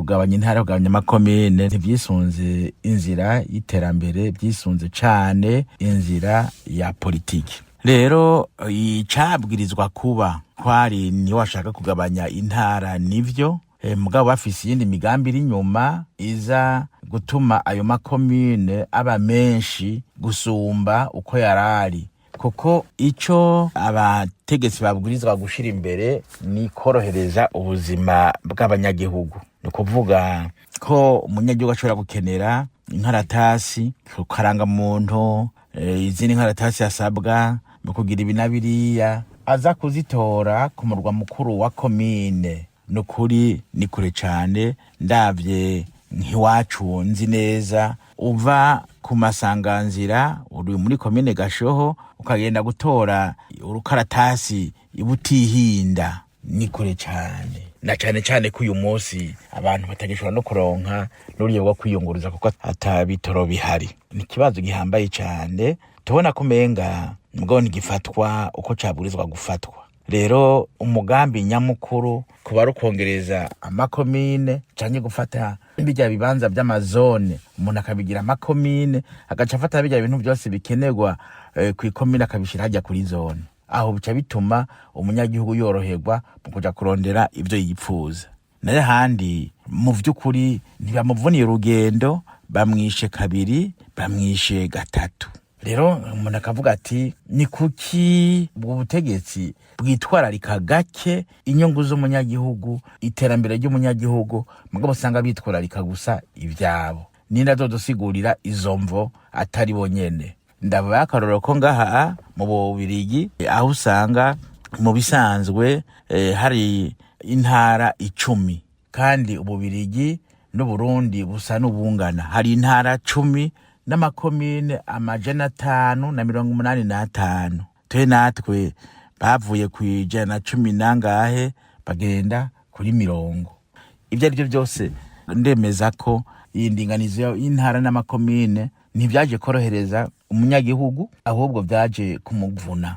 Kugabanya intara, kugabanya amakomine ntivyisunze inzira y'iterambere, vyisunze cane inzira ya politiki. Rero icabwirizwa kuba kwari niwe washaka kugabanya intara nivyo, mugabo bafise iyindi migambi iri inyuma iza gutuma ayo makomine aba menshi gusumba uko yarari, kuko ico abategetsi babwirizwa gushira imbere ni korohereza ubuzima bw'abanyagihugu. Ni ukuvuga ko umunyagihugu ashobora gukenera inkaratasi karangamuntu, izindi nkaratasi asabwa mu kugira ibi na biriya, aza kuzitora ku murwa mukuru wa komine. Ni ukuri ni kure cane. Ndavye nk'iwacu nzi neza, uva ku Masanganzira uri muri komine Gashoho ukagenda gutora urukaratasi ibutihinda, ni kure cane, na cane cane ko uyu munsi abantu batagishobora no kuronka n'uburyo bwo kwiyunguruza kuko ata bitoro bihari. Ni ikibazo gihambaye cane, tubona ko umenga mugabo ntigifatwa uko cabwirizwa gufatwa. Rero umugambi nyamukuru kuba ari ukongereza amakomine canke gufata birya bibanza vy'amazone, umuntu akabigira amakomine, agaca afata birya bintu vyose bikenerwa kw'ikomine akabishira harya kuri zone. Aho bica bituma umunyagihugu yoroherwa mu kuja kurondera ivyo yipfuza. Nayo handi mu vy'ukuri ntibamuvuniye urugendo, bamwishe kabiri, bamwishe gatatu. Rero umuntu akavuga ati: "Ni kuki ubwo butegetsi bwitwararika gake inyungu z'umunyagihugu, iterambere ry'umunyagihugu, mugabo usanga bitwararika gusa ivyabo?" Ninde azodusigurira izo mvo atari bo nyene? Ndabaye akarorero ko ngaha mu Bubirigi, aho usanga mu bisanzwe hari intara 10, kandi Ububirigi n'Uburundi busa n'ubungana, hari intara 10 n'amakomine 585. Twe natwe bavuye ku 110 nangahe bagenda kuri 40. Ibyo ari byo byose, ndemeza ko iyi ndinganizo y'intara n'amakomine ntibyaje korohereza umunyagihugu, ahubwo byaje kumuvuna.